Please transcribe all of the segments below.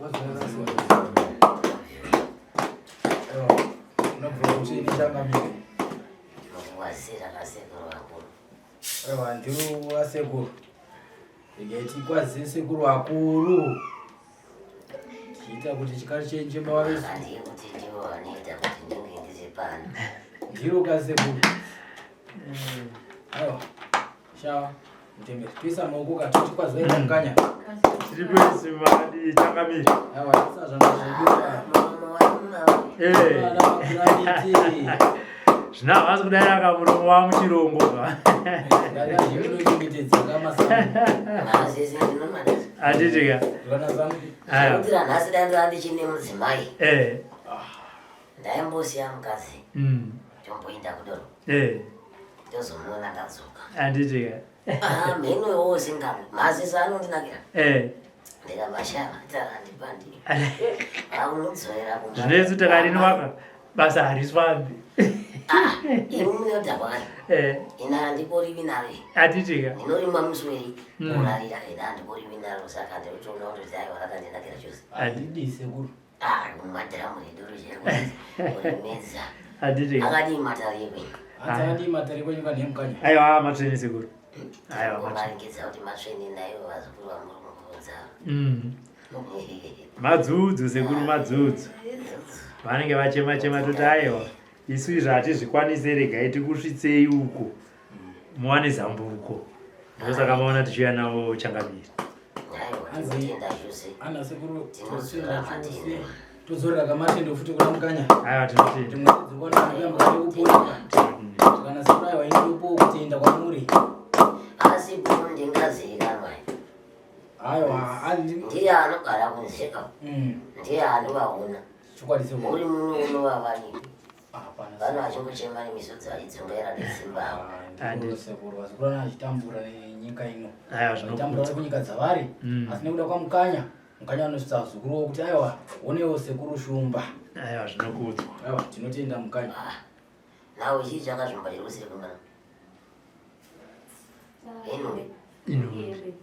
Aiwa ndiro vasekuru. Regai tikwazise sekuru vakuru. Tichiita kuti chikari chenjemba vave Handiye kuti ndivo vanoita kuti ndinge ndiri pano. ndiro kasekuru. Aiwa. Shawa. Mutemberi. Toisa maoko ka tichikwazwa ita mukanya. Tiri kwese makadii changamire? Aiwa tisa zvanza zvedu. Muromo wamumawe. Eh. Vana vakuramiti. Zvino havasi kudai akamuromo wamuchirongo ka. Ndanga zvinochengetedza kamasango. Mazezi ndinomada. Handiti ka. Zvana zangu. Aiwa. Zvekuti ranhasi dai ndanga ndichine mudzimai. Eh. Ndaimbosiya mukadzi tomboenda kudoro ndozomuona ndadzoka. Handiti ka. Ah, mheno iwowo singamu maziso anondinakira. Ndikavashaya tarandipandi aunodzorera kumba. Zvino isu takarinwaka basa hariswambi. Ah, imi munodhakwa kani? Ina handikorivi naro iri. Handiti ka. Ndinorimwa musweri kurarira ina handikorivi naro saka ndinotoona kuti aiwa rakandinakira chose. Handidi sekuru. Ah, mumadhiramu redoro chaiko kurimedza. Handiti ka. Akadii matare ekwenyu? Hanzi akadii matare ekwenyu kanhe mukanya? Aiwa matsvene sekuru. Aiwa matsvene. Ngomaringidza kuti matsvene naivo vazukuru vamuri kuunza. Madzudzu sekuru madzudzu. Vanenge vachema chema toti aiwa isu izvi hatizvikwanise regai tikusvitsei uko muwane zambuko. Ndosaka maona tichiuya navo changamire. Aiwa tinotenda chose. Ana sekuru Tinodzorera tinotenda chose. matendo. Todzorera kamatendo futi kuna mukanya. Aiwa tinotenda. Kuti mwedzi dzikwana mukanya mukanya kupona. Kana sekuru aiwa inopo kutenda kwamuri. Asi bhuku ndingazivikanwa. Aiwa andi Ndiye anogara kunze ka. Ndiye anovaona. Chokwadi sekuru. Uri muno unovavani. Hapana. Vanhu vachingochema nemisodzi vachidzungaira nesimba avo. Ndiro sekuru vazukuru vana vachitambura nenyika ino. Aiwa Vachitambura zvinokudzwa. vari kunyika dzavari. Asi nekuda kwamukanya, mukanya anosvitsa vazukuru kuti aiwa onewo sekuru Shumba. Aiwa zvinokudzwa. Aiwa tinotenda mukanya. Ah, Nawo chii chakazvimba chiri kusiri kwemwana? Inhumbi. Inhumbi.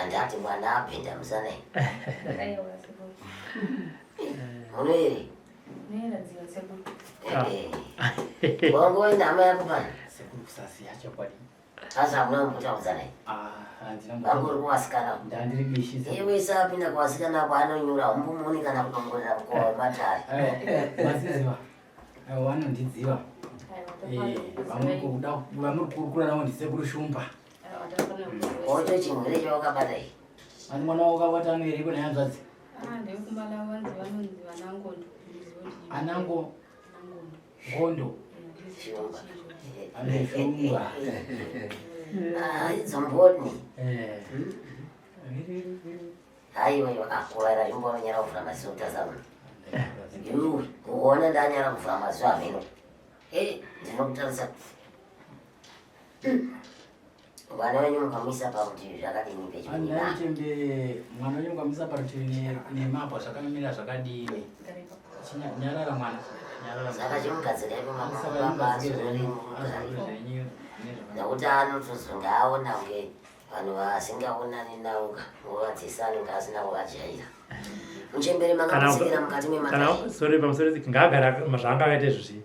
Ndati mwana apinda musana iyi. Munoere? Wangu waenda hama yako pano. Sekuru kusaziya chokwadi. Asi hamuna kumbotaudza naye. Ah, handina Wangu uri kuvasikana. Ndandiri bishi sekuru. Iwe isapinda kuvasikana kwaanonyura humbomuoni kana kudongorera mukova wematare. Aiwa, masiziva. Aiwa vanondiziva. Eh, vamuri kuda vamuri kukurukura navo ndisekuru Shumba. Ocho chimwere chawakabata iyi. Ani mwana wakabata anoere kuna hanzvadzi? Anango ngondo. Shumba. Ane Shumba. Ah, idzo mboni. Eh. Haiwa iwa akuvara zvimbo anonyara kuvhura maziso kutazama. Iwe kuona ndanyara kuvhura maziso ameno. Eh, ndinokutarisa. Mwana wenyu mukamuisa parutivi zvakadini pedyo Andai nemi? chembere mwana wenyu mukamuisa parutivi nemapo zvakamira zvakadini? Nyarara mwana. Nyarara. Saka chimugadzirai Saka pamabasa mugadzire zvenyu, mugare. azorore zvenyu nezvakanaka. Nekuti anotozonge aona kunge vanhu vasingaonani navo ka nguva dzese anenge asina kuvajaira. Muchembere makamutsikira mukati mematare. Kana sorry pamusoro ngaagara zvaanga akaita izvozvi.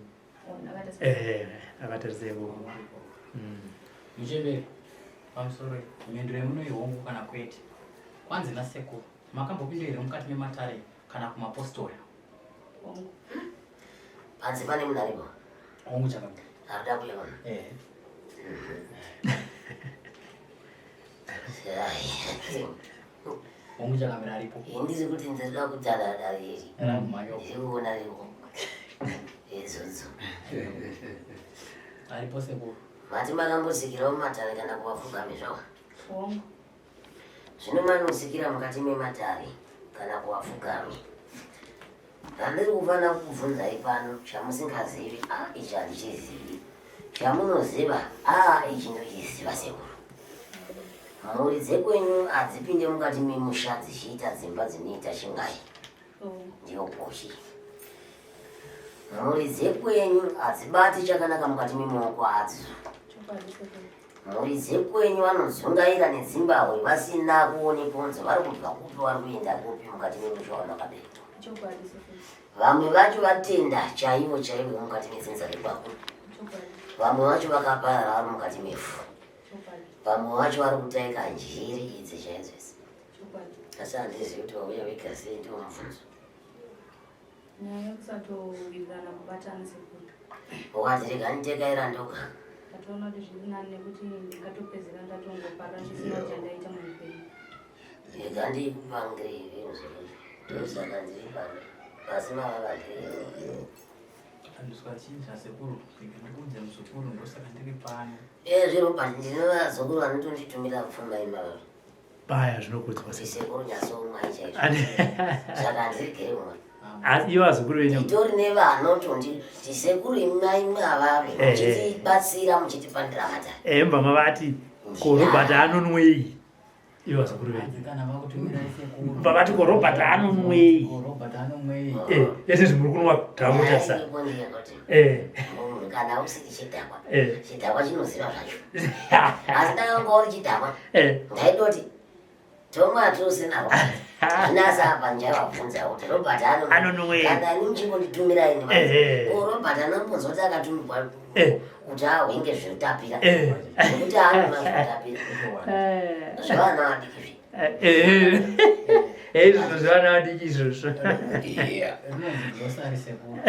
Eh, akatarisa ikoko. Muchembere pamusoro mhinduro yemuno ihongu kana kwete. Kwanzi nasekuru makambopinda here mukati mematare kana kumapostori? Hongu. Panze pane munhu aripo? Hongu chakanaka. Arikuda kuuya pano? Eh. Hongu chakamira aripo. Ini ndiri kuti ndinoda kudada dare iri. Ramumhanyo. Ndiri kuona riripo. Idzodzo. Aripo sekuru. Mati makambotsikirawo mumatare kana kuvapfugami zvavo? Hongu. Zvino manotsikira mukati mematare kana kuvapfugami. Zvandiri kufanira kukubvunzai pano chamusingazivi, ah ichi handichizivi. Chamunoziva, ah ichi ndochiziva sekuru. Mhuri dzekwenyu hadzipinde mukati memusha dzichiita dzimba dzinoita chingai. Ndiyo poshi. Mhuri dzekwenyu hadzibati chakanaka mukati memaoko adzo. Mhuri dzekwenyu vanodzungaira nedzimbahwe vasina kuonekwa kunzi vari kubva kupi vari kuenda kupi mukati memusha wamakaberekwa. Vamwe vacho vatenda chaivo chaivo mukati medzinza rekwako. Vamwe vacho vakaparara vari mukati mevhu. Vamwe vacho vari kutaika njiri idzi chaidzo idzi. Asi handizivi kuti vauya vega sei ndiwo mubvunzo. Nyaya yekusatowirirana kubatana sekuru. Ukati rega nditekaira ndoga. Ndatoona kuti zviri nani nekuti ndingatopedzera ndatongoparira chisina chandaita muupenyu. Rega ndikupangire zvinhu zviri. Ndosaka ndiri pano. Asi mava vandiri. Andiswa chii zvasekuru rega ndikuudze muzukuru ndosaka ndiri pano. Eh zviro pa ndine vazukuru vanotonditumira pfuma imava. Baya zvinokudzwa sekuru nyatsomwai chaizvo. Saka handirigere umwe. Asi ivo vazukuru venyu Nditori nevanotondi tisekuru imwai mwavave Eh, eh. muchitibatsira muchitipandira matare. eh mba mavati ko Robert anonwei ivo vazukuru venyu Hanzi kana vakutumirai sekuru. Bva vati ko Robert anonwei? Ko Robert anonwei? Eh ese zvimuri kunwa dhamuta sa Iripo ndiye kuti eh munhu kana usiri chidhakwa eh chidhakwa chinoziva zvacho asi ndakanga uri chidhakwa eh ndaitoti tomwa tose naRobert zvinasa apa ndichavabvunza kuti Robert Anonwei? kana ini muchingonditumira ini Eh, eh. ko Robert anombonzwa kuti akatumirwa Eh. kuti ahwinge zvinotapira eh nekuti anonwa zvinotapira eh zvevana vadiki zvi eh eh izvozvo zvevana vadiki izvozvo Rinonzi grocery sekuru.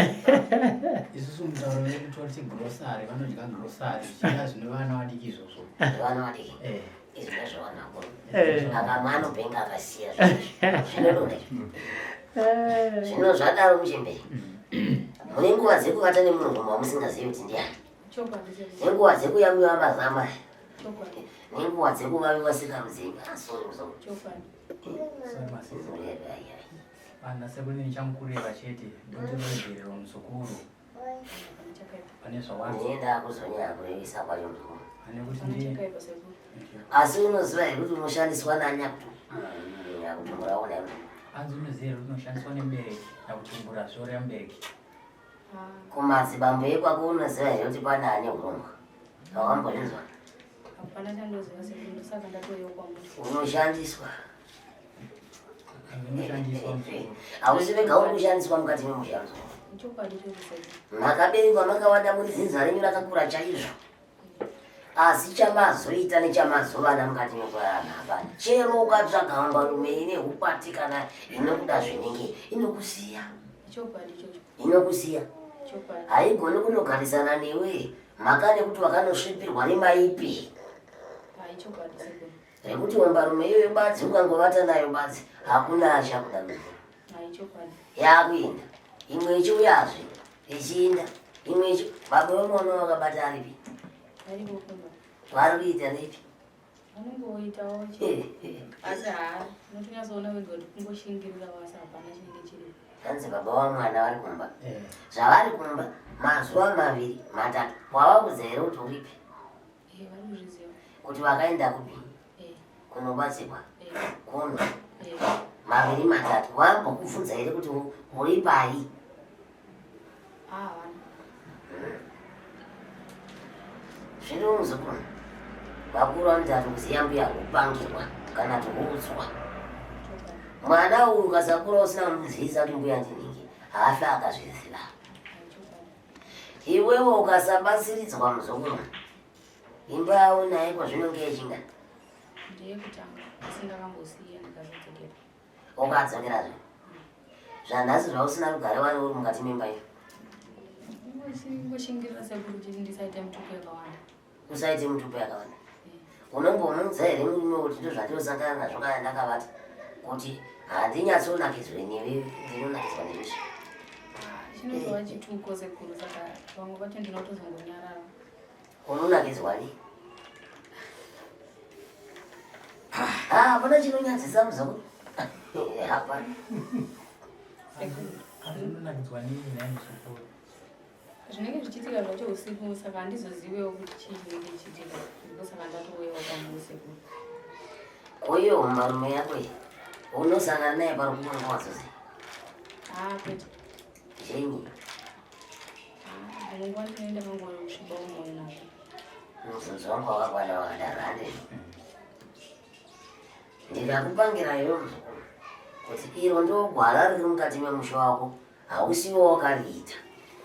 Isusu mutauro wedu toti grocery vanodya grocery zvichida zvine vana vadiki izvozvo. zvevana vadiki Eh. izvi ndezvevana vakuru Eh. akamwe anopenga akasiya zvinhu zvinodonha zvino zvadaro muchemberi mune nguva dzekuvata nemunhu wamusingazivi kuti ndiani Chokwadi sekuru. nenguva dzekuyamwiwa mazama Chokwadi. nenguva dzekuvaviwa sikarudzi asori muzukuru Chokwadi. Sorry masisi. Ana sekuru ini chamukureva chete ndotiregerero muzukuru Hapana chakaipa. pane zvawanzwa. ndinenda kuzonyanya kurevesa kwacho muzukuru Ane kuti Hapana ndiye chakaipa sekuru. asi unoziva here kuti unoshandiswa nani nyakutumbura ona Hanzi unoziva here kuti unoshandiswa nemubereki nyakutumbura zvoreva mubereki. Ah, kumadzibambo ekwako unoziva here kuti pane ane urongwa awambozvinzwa hapana chandoziva sekuru ndosaka ndatouyawo kwamuri. unoshandiswa Hanzi unoshandiswa muzukuru. hausi vega uri kushandiswa mukati memusha muzukuru Chokwadi chocho sekuru. makaberekwa makawanda muri dzinza renyu rakakura chaizvo asi chamazoita nechamazovana mukati mekurarama hapana chero ukatsvaga ngwarume ine upati kana inokuda zvinenge inokusiya Chokwadi chocho. inokusiya Chokwadi. haigoni kunogarisana newe mhaka nekuti wakanosvipirwa nemaipi Hai chokwadi sekuru. rekuti wambarume iyoyo badzi ukangovata nayo badzi hakuna achakuda munhu Hai chokwadi. yakuenda imwe ichiuyazve ichiinda imwe ichi baba vemwana wakabata aripi Varipo kumba. vari kuita nepi Vanongoitawo che. Asi haa unotonyatsoona wega kuti kungoshingirira wasi hapana chinenge chiripo. hanzi baba vamwana vari kumba Eh. zvavari kumba mazuva maviri matatu wavakudza here kuti uripi Eh, vari kuzviziva. kuti vakaenda kupi Eh, kunobatsirwa eh, kuno eh. maviri matatu wambokubvunza here kuti uri pai Ah, havana. zvino muzukuru vakuru vanoti ati kuziya mbuya kupangirwa kana kuti kuudzwa Chokwadi. mwana uyu ukasakura usina kumuzivisa kuti mbuya ndinhingi haafi akazviziva Hai chokwadi. iwewe ukasabatsiridzwa muzukuru imba yavo naye kwazvinonge yechinga Ndeyekutanga asi ndakambosiya ndikazodzokera. ukadzokerazve zvanhasi zvausina rugare wani uri mukati memba iyo Kungoshingirira sekuru kuti ndisaite mitupo yakawanda. usaite mutupo yakawanda Eh, unombomuudza here murume kuti ndo zvandosangana nazvo kana ndakavata kuti handinyatsonakidzwe newe ndinonakidzwa neizvi ah, chinotova chituko sekuru saka vamwe vacho ndinotozongonyarara. unonakidzwa ni hapana chinonyadzisa muzukuru hapana Sekuru. Hanzi unonakidzwa nei nhai muzukuru? Zvinenge zvichiitika zvacho usiku saka handizozivewo kuti chii chinenge chichiitika. Ndosaka ndatouyawo kwamuri sekuru. koiyo marume yako iyi unosangana naye pari kumunguva dzose Ah, kwete. zvenyi Ah, dzimwe nguva ndinoenda kangosvibawo mwoyo nazvo. Mubvunzo wangu wakakwana wakadaro handizvo? Ndikakupangira iwe muzukuru kuti iro ndogwara riri mukati memusha wako, hausiwe wakariita,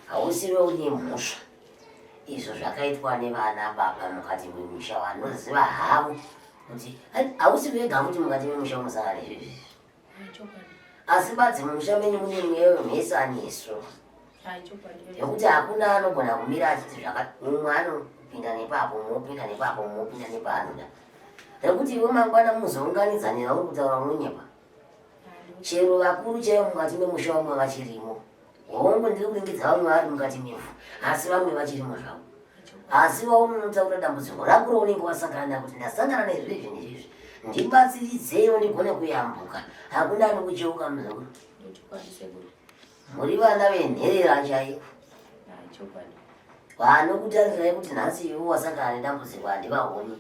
hausiwe une mhosva. Izvo zvakaitwa nevana baba mukati memusha vanoziva havo kuti hausi wega futi mukati memusha unosangana nezvizvi. Asi badzi mumusha menyu mune mweya wemhesaniso yekuti hakuna anogona kumira achiti zvaka mumwe anopinda nepapo mumwe opinda nepapo mumwe opinda nepaanoda rekuti iwe mangwana muzounganidzanira uri kutaura unonyepa chero vakuru chaivo mukati memusha vamwe vachirimo hongu ndiri kuringidza vamwe vari mukati mevhu asi vamwe vachirimo zvavo asi waunotaura dambudziko rako raunenge wasangana naro kuti ndasangana nezvizvi nezvizvi ndibatsiridzeiwo ndigone kuyambuka hakuna anokucheuka muzukuru muri vana venherera chaivo vanokutarirai kuti nhasi iwe wasangana nedambudziko handivaoni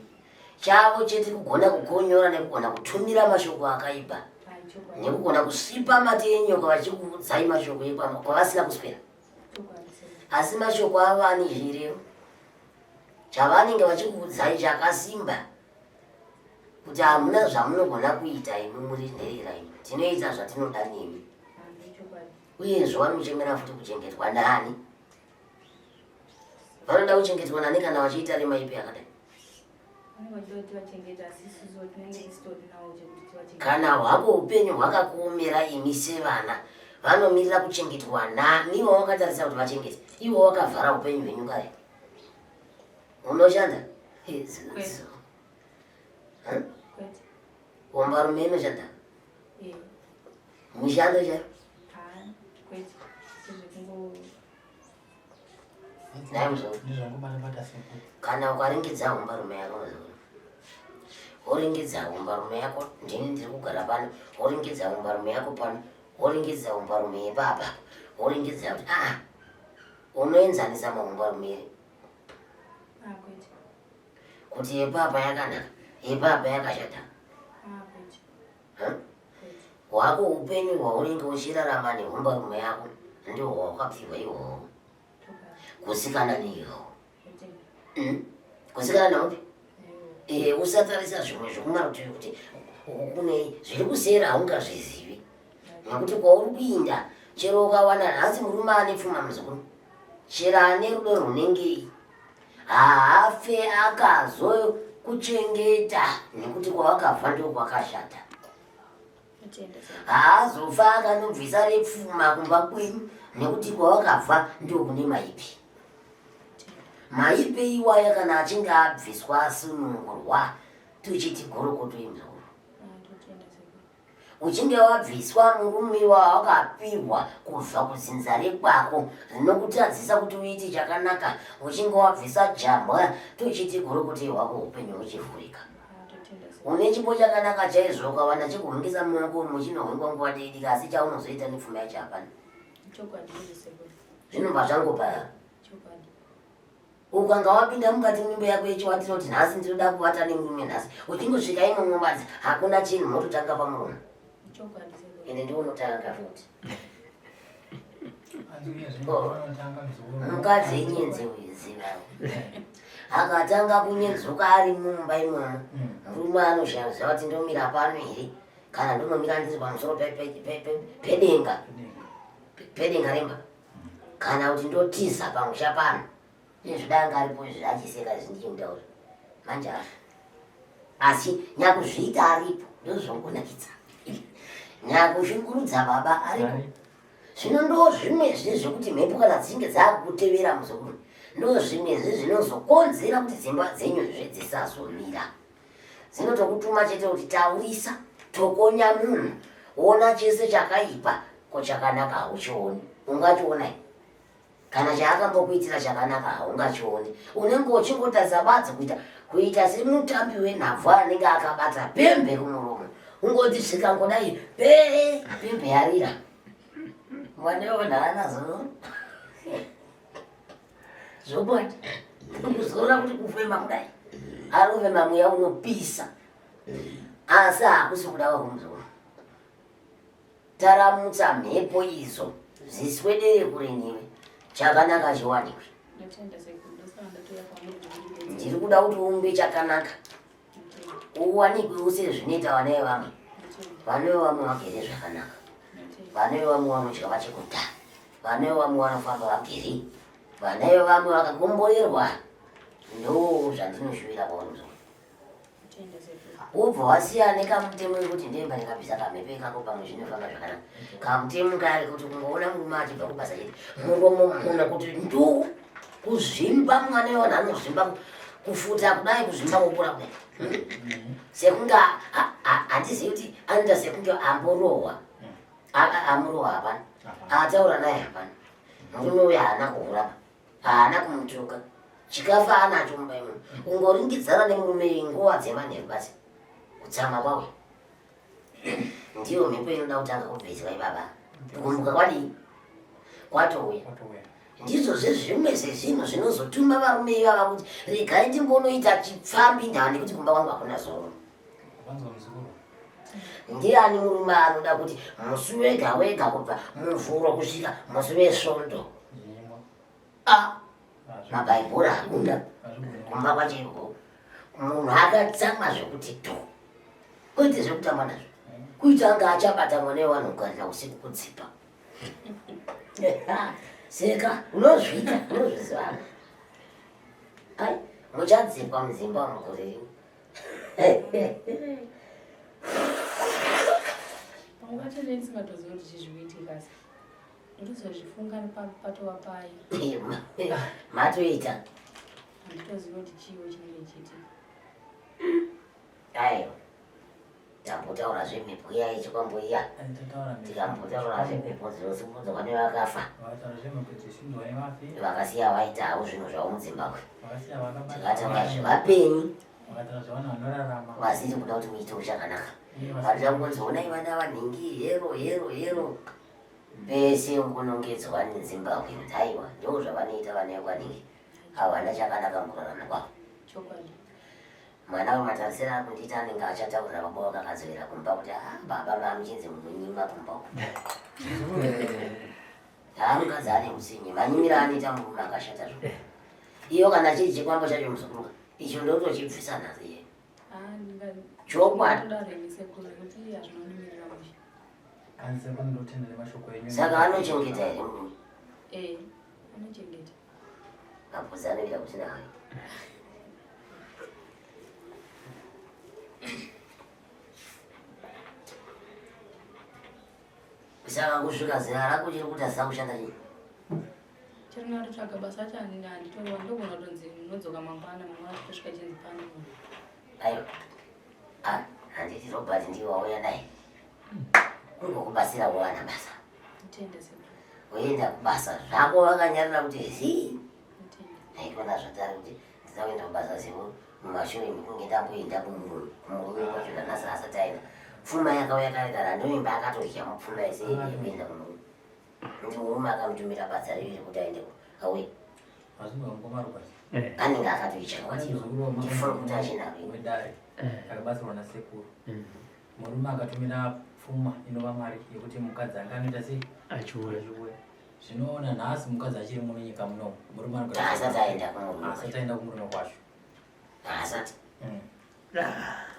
chavo chete kugona kukonyora nekugona kutumira mashoko akaipa nekugona kusvipa mate enyoka vachikuudzai mashoko kwavasina kuswera asi mashoko avo ane zvirevo chavanenge vachikuudzai chakasimba kuti hamuna zvamunogona kuita imi muri nherera imi tinoita zvatinoda nemi uyezve vanochemera futi kuchengetwa nani vanoda kuchengetwa nani kana vachiita rema ipi yakadai Kana hwako upenyu hwakakuomera imi sevana vanomirira kuchengetwa nani wawakatarisa kuti vachengete iwe wakavhara upenyu hwenyu kare unoshanda hombarume inoshanda mushando chaivo Kana ukaringidza hombarume yako muzukuru, woringidza hombarume yako, ndini ndiri kugara pano, woringidza hombarume yako pano, woringidza hombarume yepapa, woringidza kuti ah, unoenzanisa mahombarume here? Ah, Kuti yepapa yakanaka, yepapa yakashata. Ah, Hwako upenyu hwaunenge uchirarama nehombarume yako ndihwo hwawakapihwa ihwohwo. Kusikana neihwo. Hmm? Kusikana neupi? Eh, usatarisa zvimwe zvekumarutivi kuti uku kunei zviri kuseri haungazvizivi nekuti kwauri kuinda chero ukawana nhasi murume ane pfuma muzukuru chero ane rudo runengei haafe akazokuchengeta nekuti kwawakabva ndokwakashata haazofa akanobvisa repfuma kumba kwenyu nekuti kwawakabva ndokune maipi maipi iwaya kana achinge abviswa asunungurwa tuchiti gorokoto imzukuru Uchinge wabviswa murume wawakapihwa kubva kudzinza rekwako rinokutadzisa kuti uite chakanaka, uchinge wabvisa jambwa tochiti gurukute hwako upenyu huchivhurika. Une chipo chakanaka chaizvo ukawana chekuhwingisa mumaoko umu chinohwingwa nguva diki asi chaunozoita nepfuma yacho hapana. Zvinobva zvangoparara. Ukanga wapinda mukati mimba yako yechiwatiro kuti nhasi ndinoda kuvata nemurume nhasi, uchingosvika imomo badzi hakuna chinhu mototanga pamurume. Ende ndiwo unotanga futi. Mukadzi inyenze uyu ziva. Akatanga kunyenzuka ari mumba imomo. Murume anoshaya kuziva kuti ndomira pano here kana ndonomira ndiri pamusoro pedenga. Pedenga remba. kana kuti ndotiza pamusha pano nezvidanga aripo izvi achiseka izvi ndichimutaura manje afa asi nyakuzviita aripo ndozvongonakidza nyakushungurudza baba aripo zvino ndo zvimwe zve zvekuti mhepo kana dzinge dzakutevera muzukuru ndo zvimwe zve zvinozokonzera kuti dzimba dzenyu zve dzisazomira dzinotokutuma chete kuti taurisa tokonya munhu wona chese chakaipa ko chakanaka hauchioni ungachiona kana chaakambokuitira chakanaka haungachioni unenge uchingotarisa badzi kuita kuita semutambi wenhabvu anenge akabata pembe kumuromo ungoti zvikangodai pe pembe yarira mwana wevanhu haana zororo Zvokwadi. Kuzorora kuti kufema kudai. Ari kufema mweya unopisa. Asi hakusi kuda kwakumuzora. Taramutsa mhepo idzo ziswedere kure newe. Chakanaka chiwanikwe. Ndiri kuda kuti uumbe chakanaka, uwanikwe sezvinoita vana vevamwe. Vana vevamwe vagere zvakanaka, vana vevamwe vanodya vachiguta, vana vevamwe vanofamba vagere, vana vevamwe vakakomborerwa. Ndo zvandinoshuvira kwauri muzukuru. Wobva wasiya nekamutemo yekuti ndoimba ndikabvisa kamhepo ikako pamwe zvinofamba zvakanaka. Kamutemo kaya kekuti kungoona murume achibva kubasa chete muromo muna kuti ndu kuzvimba mwana wevanhu anozvimba kufuta kudai kuzvimba kukura kudai sekunge handizivi kuti anoita sekunge amborohwa amurohwa hapana ataura naye hapana murume uyo haana kuhurapa Haana kumutuka. Chikafu anacho mumba imomo. Kungoringidzana nemurume iyi nguva dzemanheru basi. Kutsamwa kwawe. Ndiyo mhepo inoda kutanga kubviswa ipapa. Kumuka kwadii? Kwatouya. Ndizvo zvezvimwe zvezvinhu zvinozotuma varume ivava kuti regai ndimbonoita chipfambi ndava nekuti kumba kwangu hakuna zororo. Ndiani murume anoda kuti musi wega wega kubva muvhuro kusvika musi wesvondo ah, mabhaibhora hakuna kumba kwacho munhu akatsamwa zvekuti to kwete zvekutamba nazvo kuita anga achabata mwana wevanhu kugarira usiku kudzipa seka unozviita unozviziva ai muchadzipwa mudzimba mugore rino Pamwe pacho ndisingatozivi kuti chii zvikuitika asi ndotozozvifunga patova pai. Matoita. Handitozivi kuti chiiwo chinenge chiitika. Aiwa. Tambotaura zvemhepo iya yechikwambo iya. Tikambotaura zvemhepo dzinosimudzwa nevakafa. Vakasiya vaita havo zvinhu zvavo muDzimbabwe. Tikataura zvevapenyu. Vasiri kuda kuti muitewo chakanaka. Vanoda kungonzi honai vana vanhingi hero hero hero. Pese kunongedzwa neZimbabwe kuti aiwa ndoo zvavanoita vana vekwanhingi. Havana chakanaka mukurarama kwavo. Chokwadi. Mwana uyu matarisiro ari kundiita anenge achataurira baba wake akadzokera kumba kuti ah, baba mamuchinzi munyima kumba uku. Haa mukadzi ane utsinye, manyimiro anoita murume akashata zvo. Iyo kana chiri chikwambo chacho muzukuru icho ndotochibvisa nhasi iye. Ah, Chokwadi. Saka anochengeta here murume? Eh, anochengeta. Mapudzi anoita kusina hayo. Saka kusvika zera rako chiri kuti asisa kushanda chii? Chero ndatotsvaga basa racho handitoriwa ndogona kutonzi unodzoka mangwana mangwana tosvika chinzi pano munhu. Aiwa. Ah, handiti Robert ndiye wauya naye. Kungokubatsira kuwana basa. Tenda sekuru. Woenda kubasa zvako vakanyarara kuti zii. Haikona zvatari kuti ndida kuenda kubasa sekuru mumashure mekunge ndamboenda kumurume kumurume kwacho nanhasi asati aenda. Pfuma yakauya kare kare andovimba akatodya mupfuma yese yekuenda kumurume. Ndi murume akamutumira badza riri rekuti aende auye. Eh. Anenge akatoitya kwati ndifuna kuti achinaro. Wedare akabatsirwa nasekuru. Murume akatumira pfuma inova mari yekuti mukadzi anga anoita sei? Achiuya. Achiuya. Zvinoona nhasi mukadzi achiri muno nyika muno. Murume anogara. Haasati aenda kumurume. Haasati aenda kumurume kwacho. Haasati.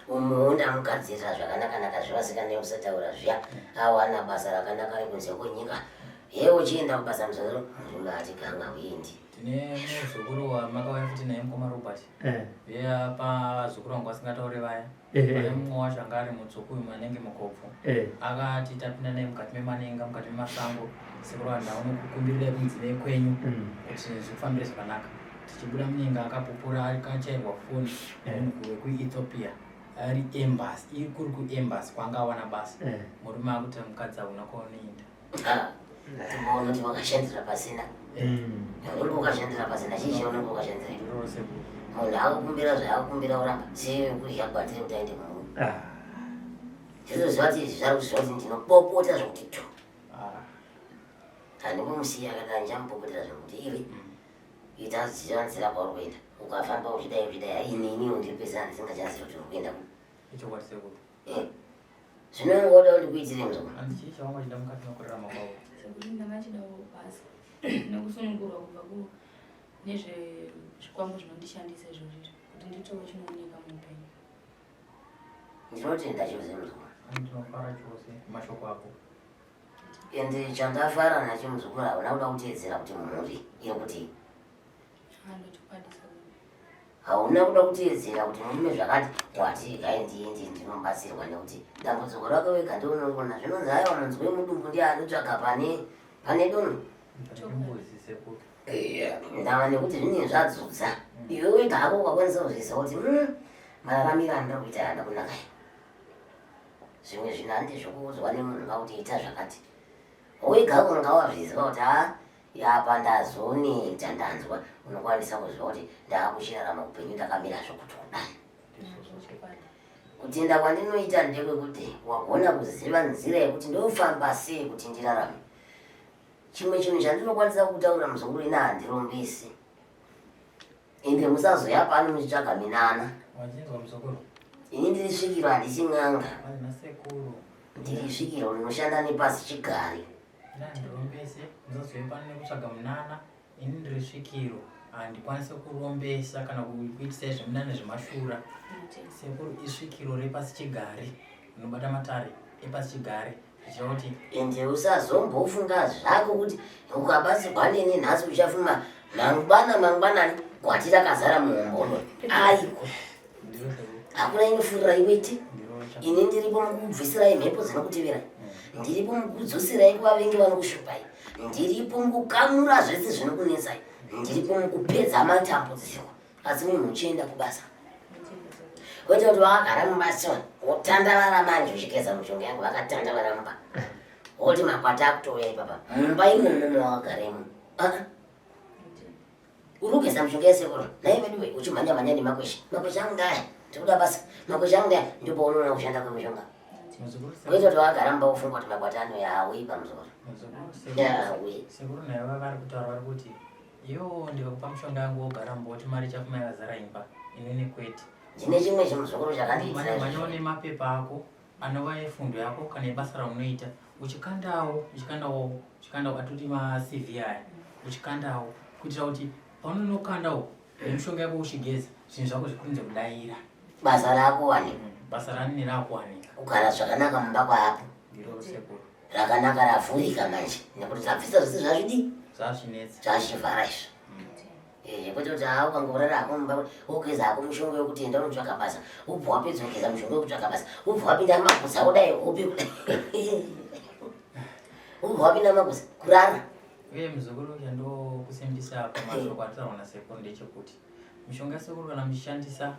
Umuwo ndamugadzirira zvakanaka-naka zvevasikana usataura zviya awana basa rakanaka rekunze kwenyika. Hewo uchienda kubasa muzoro murume ati ganga uendi. Tine muzukuru wamakauya futi naye mukoma Robert. Eh. Vaya pazukuru wangu vasingataure vaya. Eh, eh. Pane mumwe wacho anga ari mutsvuku uyu manenge mukobvu. Eh. Akati tapinda naye mukati memanenga mukati memasango sekuru vanhu ndakunokukumbirirai kumudzimai kwenyu kuti zvikufambire zvakanaka. Tichibuda munenga akapupura akachairwa foni nemunhu wekuEthiopia ari embassy iri kuri kuembassy kwanga awana basa. Murume akuti mukadzi hauna kwaunoenda. Ah, timboona kuti wakashandira pasina. Unenge wakashandira pasina chii chaunenge wakashandira? Ndiro sekuru. Munhu akukumbira zvaakukumbira uramba sei kudya gwatiri kuti aende kumurume. Ah. Ndinoziva kuti izvi zvari kuziva kuti ndinopopota zvekuti tu. Ah. Handimbomusiya akadai ndichamupopotera zvekuti iwe ita ziva nzira kwauri kuenda. Ukafamba uchidai uchidai ini iniwo ndiri pese handisingachazivi kuti uri kuenda kupi. Ichokwadi sekuru. Eh. Zvino ngoda kuti kuitire muzukuru. Hanzi chii chawanga uchida mukati mekurarama kwako? Sekuru ndanga ndichidawo basa nekusunungurwa kubva ku Nezvezvikwambo zvinondishandisa izvozvo izvi kuti nditowo chinooneka muupenyu. Ndinotenda chose muzukuru. Ndinofara chose mashoko ako. Ende chandafara nacho muzukuru, hauna kuda kuteedzera kuti mhuri iri kuti Ndochokwadi sekuru. Hauna kuda kuteedzera kuti murume zvakati wati gai ndiende ndinobatsirwa, nekuti dambudziko rako wega ndionongona. Zvinonzi aiwa, munzwi wemudumbu ndiye anotsvaga pane dono. Chimbuzi sekuru. Ndava nekuti zvinenge zvadzudza iwe wega hako ukakwanisa kuzviziva kuti mararamiro andiri kuita haana kunaka. Zvimwe zvinhu handi zvokuudzwa nemunhu vakuti ita zvakati. Wega unga wazviziva kuti ha, apa ndazoneta, ndanzwa, unokwanisa kuziva kuti ndaakuchirarama upenyu ndakamira zvokuti kudai. Ndochokwadi. Kutenda kwandinoita ndekwekuti wagona kuziva nzira yekuti ndofamba sei kuti ndirarame. Chimwe chinhu chandinokwanisa kutaura muzukuru, ina handirombesi, ende musazoya pano muchitsvaga minana. Wachinzwa muzukuru? Ini ndiri svikiro, handisi n'anga. Azina sekuru. Ndiri svikiro rinoshanda nepasi chigari. Nandirombese, musazoye pano nekutsvaga munana. Ini ndiri svikiro, handikwanisi kurombesa kana kuitisai zvemunana zvemashura. Sekuru isvikiro repasi chigari rinobata matare epasi chigare, zvichireva kuti Ende usazombofunga zvako kuti ukabatsirwa neni nhasi uchafuma mangwana mangwanani gwati rakazara muhombodo. Aiko. Ndiro sekuru. Hakuna inofurira iwete. Ndiro cha Ini ndiripo mukubvisirai mhepo dzinokuteverai, ndiripo mukudzoserai kuvavengi vanokushupai, ndiripo mukukamura zvese zvinokunetsai, ndiripo mukupedza matambudziko. Asi munhu uchienda kubasa, kwete kuti wakagara mubasa wotandavara manje uchigeza mishonga yangu, vakatandavara mumba, woti makwati akutouya ipapa mumba imomo mawakagaremo. Ah, uri kugeza mishonga yesekuru nai veduwe, uchimhanya mhanya nemakwesha, makwesha angu ndaya, ndikuda basa, makwesha angu ndaya. Ndopaunoona kushanda kwemishonga. Muzukuru. Kwete kuti wakagara mumba wofunga kuti makwati anouya. Hauyi pamusoro. Muzukuru, sekuru. Yauyi. Sekuru naiva vari kutaura, vari kuti iwo ndikakupa mushonga yangu wogara mumba woti mari ichafuma yakazara imba, inini kwete. Ndine chimwe chimuzukuru chakandiitira. Mhanyawo nemapepa ako anova efundo yako kana ebasa raunoita, uchikandawo, uchikandawo, uchikandawo, atoti maCV aya, uchikandawo kuitira kuti paunonokandawo nemishonga yako uchigeza, zvinhu zvako zvikurumidze kudayira. Basa rako wanikwa. Basa ranini rakuwanika. Kugara zvakanaka mumba kwaapo. Ndiro sekuru. Rakanaka, ravhurika manje nekuti tabvisa zvese zvazvidi Zvazvinetsa. Zvazvivhara izvo. Kwete kuti haa, ukangorara hako mumba, wogeza hako mushonga wekuti enda unotsvaka basa, ubva wapedza kugeza mushonga wekutsvaka basa, ubva wapinda maguza kudai, hope kudai, ubva wapinda maguza kurara. Uye muzukuru, chandokusimbisa pamashoko ataurwa nasekuru ndechekuti mishonga yasekuru kana muchishandisa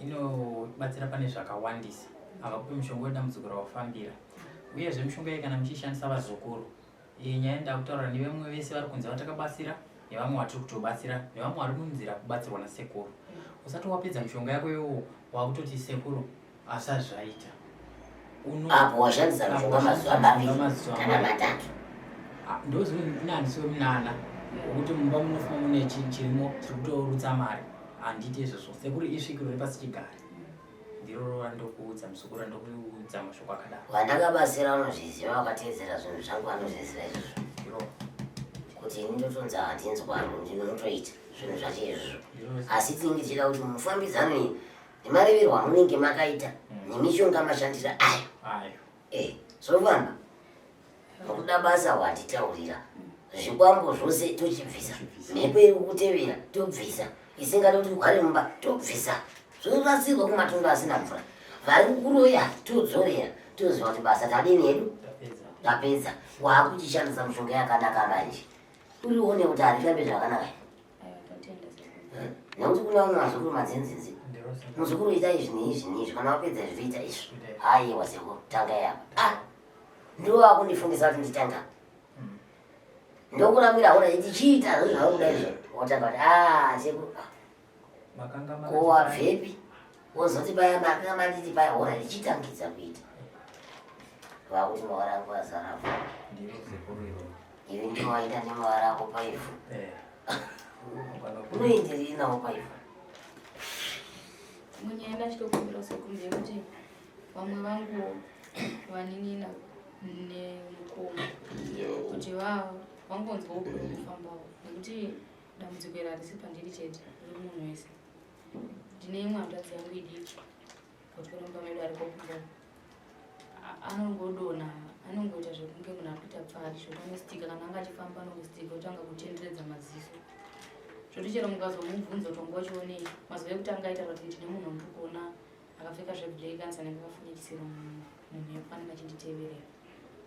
inobatsira pane zvakawandisa. Havakupi mushonga wedambudziko rawafambira. Uyezve mishonga iyi kana muchiishandisa vazukuru, iyi nyaya ndakutaura nevamwe vese vari kunze vatakabatsira, nevamwe vatiri kutobatsira, nevamwe vari munzira kubatsirwa nasekuru, usati wapedza mishonga yako iwowo wakutoti sekuru asati zvaita. Apo washandisa mishonga mazuva 2 mazuva kana 3. Ah, ndozvinandisiwe munana wekuti mumba munofuma mune chirimo chiri kutorutsa mari. Handiti izvozvo. Sekuru isvikiro repasi chigare, ndiro randokuudza muzukuru, randokuudza mashoko akadaro. Vandakabatsira vanozviziva, vakateedzera zvinhu zvangu vanozviziva izvozvo Ndiro. kuti ini ndotonzi handinzwaro, ndinotoita zvinhu zvacho izvozvo. Ndiro. Asi tinenge tichida kuti mufambidzano iyi nemareverwo amunenge makaita nemishonga mashandiro ayo. Ayo. Zvofamba nokuda basa wanditaurira, zvikwambo zvose tochibvisa, mhepo iri kukutevera tobvisa, isingadi kuti ugare mumba tobvisa, zvorasirwa kumatundu asina mvura, vari kukuroya todzorera, toziva kuti basa tadini hedu. Tapedza. Tapedza. Waakuchishandisa mishonga yakanaka manje, urione kuti harifambi zvakanaka. Aiwa, totenda sekuru. Nekuti kuna vamwe vazukuru madzinzinzi. Ndiro sekuru. Muzukuru, ita izvi neizvi neizvi, kana wapedza izvi toita izvi. Aiwa sekuru, tanga yapa. Ah, ndiwo vakundifundisa kuti nditanga. Ndokuramira hona tichiita zvo zvauri izvo, wotanga kuti a sekuru, ah, Makanga ko wabvepi? Wozoti paya makanga manditi paya, hona ndichitangidza kuita, vakuti mawara angu azara. Ndiro sekuru iroro. Ivi ndiwaita nemawara ako paivhu. Unoenderei nawo paivhu? Munyaya ndachitokumbira sekuru ndeyekuti vamwe vangu vanin'ina nemukoma kuti vangonzwawo kuri kufambawo nekuti Dambudziko iri harisi pandiri chete, riri munhu wese. Ndine imwe hanzvadzi yangu idiki kutyora mumba medu ariko kumba. Anongodonha, anongoita zvekunge munhu ari kuita pfari zvekuti anostika kana anga achifamba anongostika otanga kutenderedza maziso. Zvekuti chero mukazomubvunza kuti wanga uchionei, mazuva ekutanga aitaura kuti ndine munhu wandiri kuona akapfeka zveblack anzi anenge akafunyikisira mumhepo anenge achinditeverera.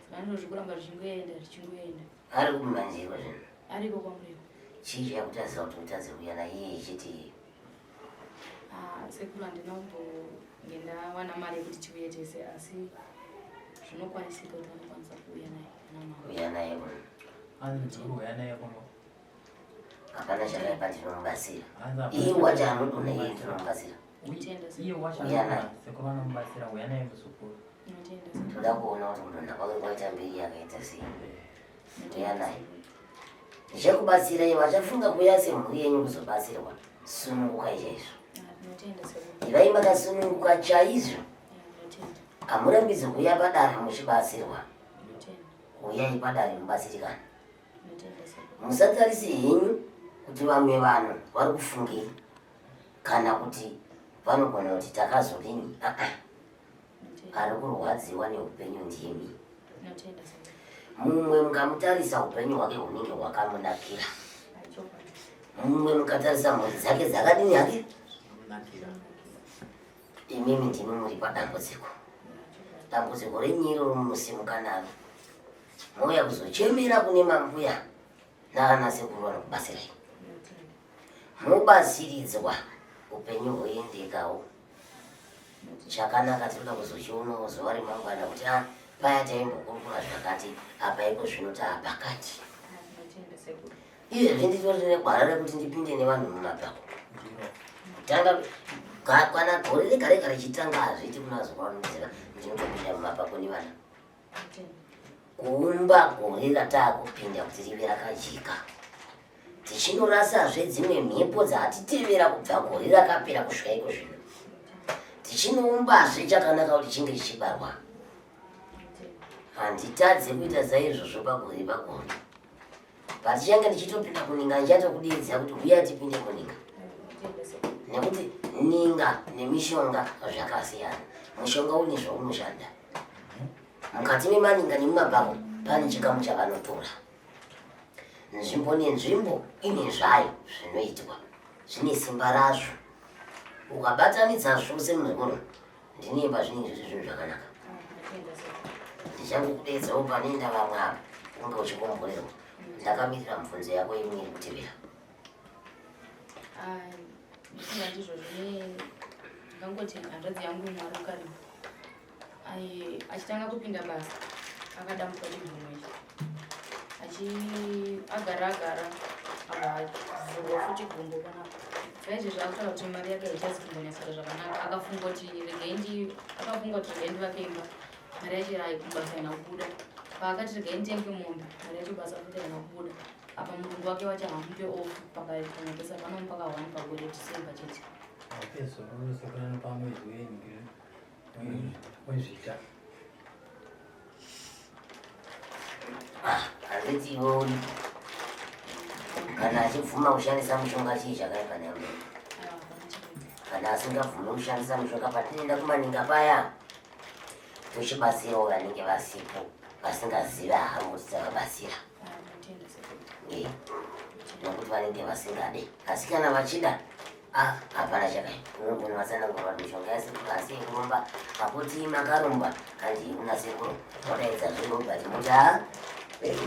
Saka ndizvo zvikuramba zvichingoenda zvichingoenda. Ari kumanzirwa zvino. Ariko kwamureko. Chii chakutadzisa kuti utadze kuuya naiye ichiti Ah, sekuru handina kumbonge ndawana mari yekuti tiuye tese asi zvinokwanisika kuti vanokwanisa kuuya naye ana mama. Uya naye kuno. Hanzi muzukuru uya naye kuno. Hapana chakaipa ndinomubatsira. Hanzi hapana Iye wacho anodona iye ndinomubatsira. Ndinotenda sekuru. Iye wacho Uya naye. anodona sekuru vanomubatsira uya naye muzukuru. Ndinotenda sekuru. Toda kuona kuti kudonha kwake kwaita mbiri yakaita sei. Uya naye. Ndichakubatsirai vachafunga kuuya semhuri yenyu kuzobatsirwa. Sunungukai chaizvo. Ndinotenda sekuru. Ivai makasununguka chaizvo. Ndinotenda. Hamurambidzi kuuya padare muchibatsirwa. Ndinotenda. Uyai padare mubatsirikane. Ndinotenda sekuru. Musatarise henyu kuti vamwe vanhu vari kufungei kana kuti vanogona kuti takazodini. Aa, ari kurwadziwa neupenyu ndimi. Ndinotenda sekuru. Mumwe mukamutarisa upenyu hwake hunenge hwakamunakira. Chokwadi. Mumwe mukatarisa mhuri dzake dzakadini hake. Munakira. Imimi ndimi muri padambudziko. Dambudziko renyu iroro munosimuka naro. Mouya kuzochemera kune mambuya naana sekuru vanokubatsirai. Mobatsiridzwa upenyu hwoendekawo. Chakanaka tinoda kuzochionawo zuva remangwana kuti ah, paya taimbokurukura zvakati apa iko zvino taapakati. Ndinotenda sekuru. Izvezvi nditori negwara rekuti ndipinde nevanhu mumapako. Ndiro. Kutanga kana gore rega rega richitanga hazviiti kuna zuva vanoziva ndinotopinda mumapako nevana. Ndinotenda. Kuumba gore rataakupinda kuti rive rakajeka. Tichinorasazve dzimwe mhepo dzatitevera kubva gore rakapera kusvika iko zvino. Tichinoumbazve chakanaka kuti chinge chichibarwa. Handitadze kuita saizvozvo pagore pagore. Patichange ndichitopinda kuninga ndichatokudeedzera kuti huya tipinde kuninga. Ndinotenda sekuru. Nekuti ninga nemishonga zvakasiyana. Mushonga une zvaunoshanda. Mukati memaninga nemumapako pane chikamu chavanotora. Nzvimbo nenzvimbo ine zvayo zvinoitwa. Zvine simba razvo. Ukabatanidza zvose muzukuru ndinemba zvinenge zviri zvinhu zvakanaka. Ndinotenda sekuru. Ndichangokudeedzawo panoenda vamwe ava unge uchikomborerwa. Ndakamirira mubvunzo yako imwe iri kutevera. Ah, ndifunga ndizvo zvine ndingangoti hanzvadzi yangu imwe ari kuKariba. Ai, achitanga kupinda basa akadambuka chigumo ichi. Achi agara agara abva avhurwa futi gumbo panapa. Saizvezvi akutaura kuti mari yake haichazi kumbonyatsoita zvakanaka. Akafunga kuti regai ndi akafunga kuti regai ndivake imba. Mari yacho kubasa haina kubuda. Paakati regai nditenge mombe, mari yacho basa futi haina kubuda. Apa murungu wake wacho haamupe off pakanyatesa panomupa ka 1 pagore December chete. Haupe zororo sekuru anopa mwedzi wezvita. Handiti iwe uripo. Kana achibvuma kushandisa mushonga chii chakaipa naye? Aiwa, hapana chakaipa. Kana asingabvumi kushandisa mushonga patinoenda kumaninga paya tochibatsirawo vanenge vasipo vasingazivi havo kuti tavabatsira. Ah, ndinotenda sekuru. Nekuti vanenge vasingade. Asi kana vachida ah, hapana chakaipa. Unogona vatsanangura kuti mishonga yasekuru asi yekuromba akuti makaromba hanzi kuna sekuru wadaidza zvino but muti ah,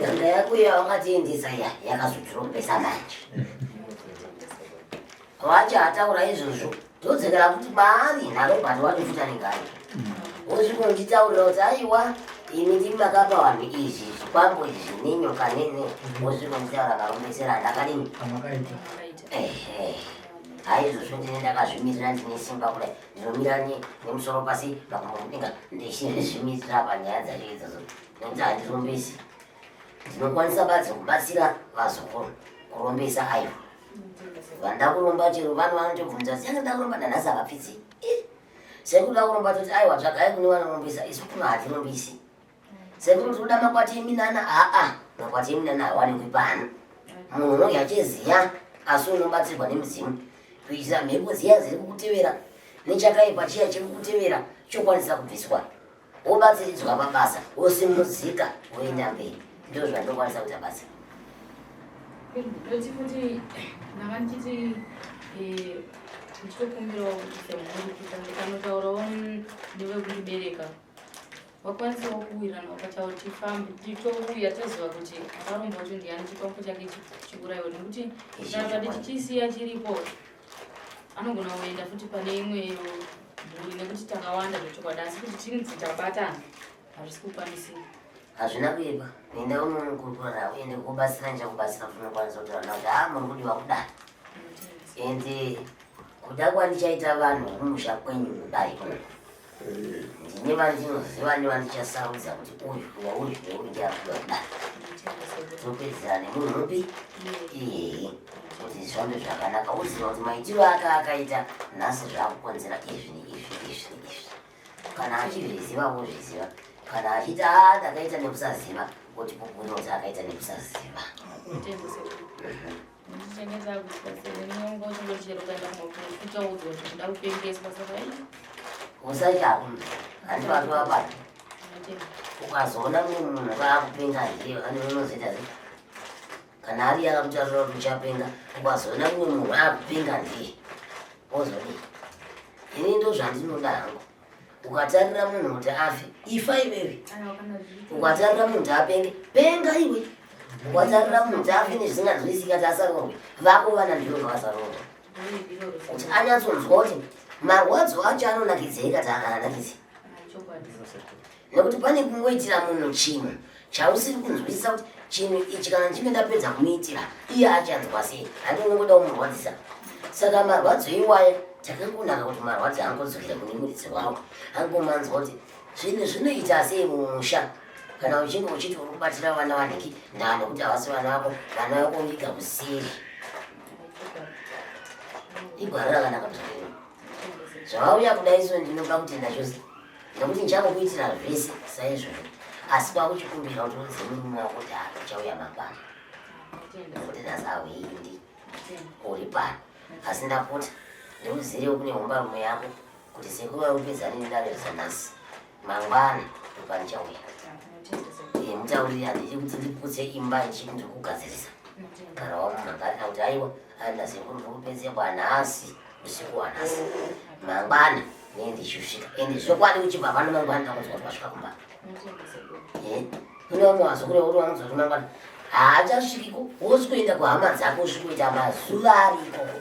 n'anga yako iya wakatiendesa iya yakazotirombesa manje. Wacho ataura izvozvo todzokera kuti maari naRobert wacho anenge ari. Wosvika uchitaurira kuti aiwa imi ndimi makapa vanhu izvi zvikwambo izvi nenyoka nene. Wosvika uchitaura marombesero andakadini. Amakaita. Makaita. Ehe. Haizvozvo ndine ndakazvimirira ndine simba kudai. Ndinomira nemusoro pasi makumbo mudenga ndichizvimirira panyaya dzacho idzodzo. Nekuti handirombesi. Ndinokwanisa badzi kubatsira vazukuru kurombesa aiwa. Ndinotenda sekuru. Vanoda kuromba chero vano vanotobvunza siyana nda kuromba nanhasi havapfidzi. Sekuru da kuromba toti aiwa tsvagai kune vanorombesa isu kuno hatirombesi. Sekuru tinoda makwati eminana aa makwati eminana hawanikwi pano. Munhu unonge achiziya Asi unobatsirwa nemidzimu kuitira mhepo dziya dziri kukutevera nechakaipa chiya chiri kukutevera chokwanisa kubviswa. Wobatsiridzwa pabasa, wosimudzika woenda mberi. Ndizvo zvandinokwanisa kuita basa. Ndoti futi ndanga ndichiti eh, ndichitokumbirawo kuti semhuri kuti ndikanotaurawo nevekundibereka vakwanisawo kuwirirana vakataura tifambe titouya toziva kuti akaromba wacho ndiyani chikwambo chake chikuraiwa nekuti kana tichisiya chiripo anogona kuenda futi pane imwe mhuri nekuti takawanda zvechokwadi asi kuti tinzi tabatana hazvisi kukwanisika. Hazvina kuipa enda unonokurukura uende kubatsira ndichakubatsira kuti unokwanisa kutaura navo kuti haa muri kudiwa kudai ende kuda kwandichaita vanhu kumusha kwenyu kudai kuno ndine vandinoziva nevandichasarudza kuti uyu neuyu neuyu ndiye ari kudiwa kudai topedzera nemunhu upi iyeye kuti zvifambe zvakanaka uziva kuti maitiro ake akaita nhasi zvakukonzera izvi neizvi izvi neizvi kana achizviziva wozviziva kana achiti a ah, ndakaita nekusaziva wotipupurira kuti akaita nekusaziva usaita handi vatova pano ukazoona mumwe munhu kaakupenga ndiye anozoita sei kana ari akakutaurira kuti uchapenga ukazoona mumwe munhu akupenga ndiye ozodii ini ndo zvandinoda hangu ukatarira munhu kuti afe ifa iwewe ukatarira munhu kuti apenge penga iwe ukatarira munhu kuti afe nezvisinganzwisika kuti asaroorwe vako vana ndivo ngavasaroorwa kuti anyatsonzwa kuti marwadzo acho anonakidzei kati anakidze nekuti pane kungoitira munhu chinhu chausiri kunzwisisa kuti chinhu ichi kana ndichinge ndapedza kumuitira iye achanzwa sei handi unongoda kumurwadzisa saka marwadzo iwaya takangonaka kuti marwadzo angodzokera kune muridzi wawo angomanzwa kuti zvinhu zvinoita sei mumusha kana uchinge uchiti uri kubatira vana vanhiki ndaa nekuti havasi vana vako vana vako viga kusiri igwara rakanaka muzvakero zvavauya kudai so ndinopa kutenda chose nekuti ndichangokuitira zvese saizvozvo asi kwakuchikumbira kuti udze murume wako kuti uchauya mangwana nekuti nhasi hauindi uri pano asi ndapota ndikuzirewo kune hombarume yako kuti sekuru vari kupedza nini dare zanhasi mangwana ndopandichauya eh, mutauriri handidi kuti ndiputse imba ndichiti ndiri kugadzirisa kana wamumhangarira kuti aiwa aenda sekuru ndiri kupedze kwanhasi usiku hwanhasi mangwana nee ndichisvika ende zvokwadi uchibva pano mangwana ndakunzwa kuti wasvika kumba eh, kune vamwe vazukuru vekuti vanonzwa kuti mangwana haachasvikiko wosikuenda kuhama dzako usvikoita mazuva ari ikoko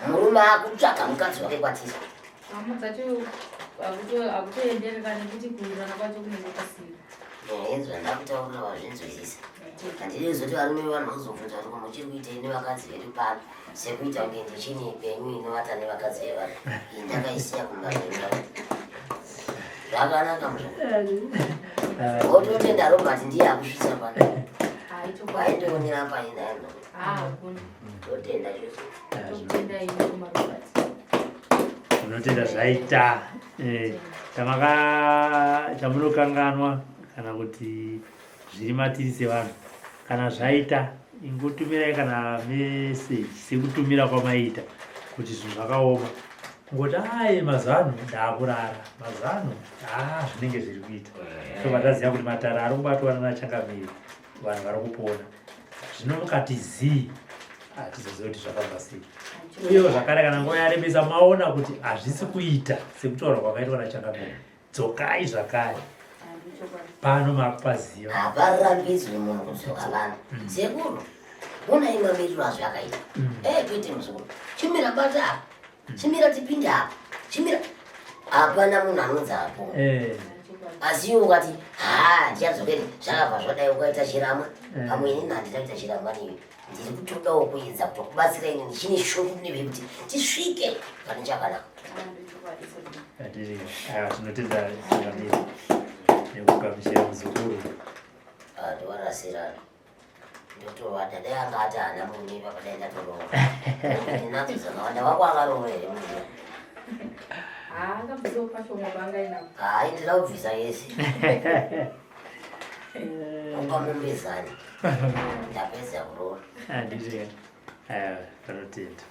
murume akutsvaga mukadzi wake kwatiri hama dzacho akutoenderera nekuti kuwirirana kwacho kunenge kusina eh, zvandakutaurira wazvinzwisisa handidi kuzoti varume vevanhu vazobvunza kuti muchiri kuitei nevakadzi vedu pano sekuita kunge ndichine penyu inovata nevakadzi vevanhu iyi ndakaisiya kumba zvakanaka muzvo wototenda robert ndiye akusvitsa pano waindoonera painayo totenda chose Unotenda zvaita eh, chamaka chamunokanganwa kana kuti zviri matiri sevanhu kana zvaita ingotumirai kana meseji sekutumira kwamaiita kuti zvinhu zvakaoma kungoti ayi mazano ndaakurara mazano haa zvinenge zviri kuita so vataziva kuti matara ari kubatwa nanachangamiri vanhu vari kupona zvino mukati zii hatizoziva kuti zvakabva sei uyewo zvakare kana nguva yarebesa maona kuti hazvisi kuita sekutaura kwakaitwa nachangamire dzokai zvakare pano makupaziva haparambidzwi munhu kudzoka pano mm. sekuru onai mamiriro azvo akaita mm. eh, kuite muzukuru chimira bata apa mm. chimira tipinde apa chimira hapana munhu anonzi apo eh. asi iwe ukati ha ndichadzokeri zvakabva zvadai ukaita chiramwa eh. pamwe inini handina kuita chiramwa newe ndiri kutodawo kuedza kutokubatsira ini ndichine shungu newe kuti tisvike pane chakanaka Aiwa tinotenda changamire nekugamuchira muzukuru. Ah, ndovarasirana ndotovada dai anga ati haana murume ipapa dai ndatoroora ndinadzo dzakawanda wako akaroora here murume hayi ndida kubvisa yese upa mombe zani ndapedza kuroora Handiti. Aiwa, vanotenda.